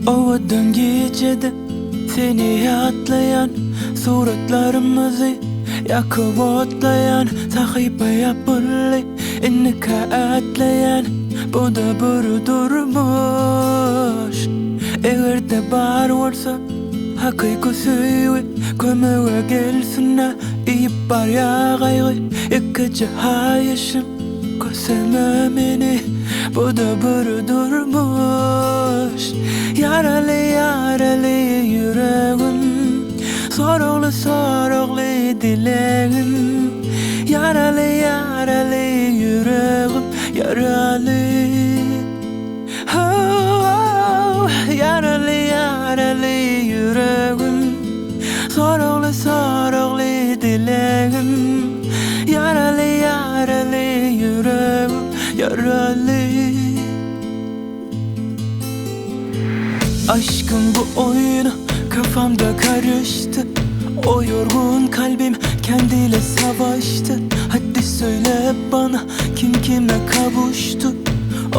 Owadan gijede seni ýatlaýan Suratlarymyzy ýakyp otlaýan Sahypa ýapyldy indikä ätleýän Bu-da bir durmuş Eger-de bar bolsa hakyky söýgi Kömege gelsin-ä iýip barýa gaýgy Ýekeje haýyşym Köseme meni bu-da bir durmuş Ýaraly ýaraly ýüregim Soragly soragly dilegim Ýaraly ýaraly ýüregim Ýaraly Ho-oh Ýaraly ýaraly ýüregim Soragly soragly dilegim Ýaraly ýaraly ýüregim Ýaraly Aşkyň bu oýny kafamda karışdy O yorgun kalbim kendiyle savaştı Hadi söyle bana kim kime kavuştu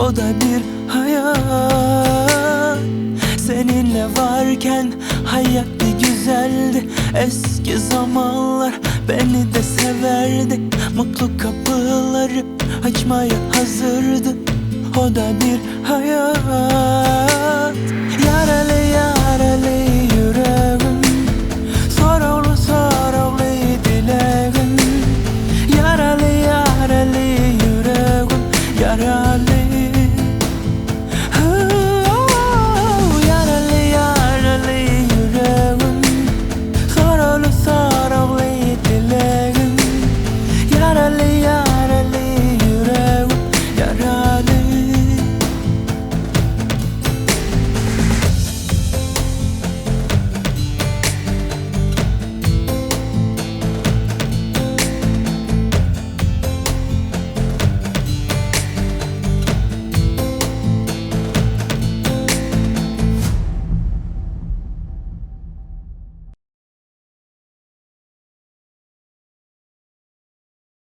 O da bir hayal Seninle varken hayat bir güzeldi Eski zamanlar beni de severdi Mutlu kapıları açmaya hazırdı O da bir hayat Yaralı yaralı yüreğim.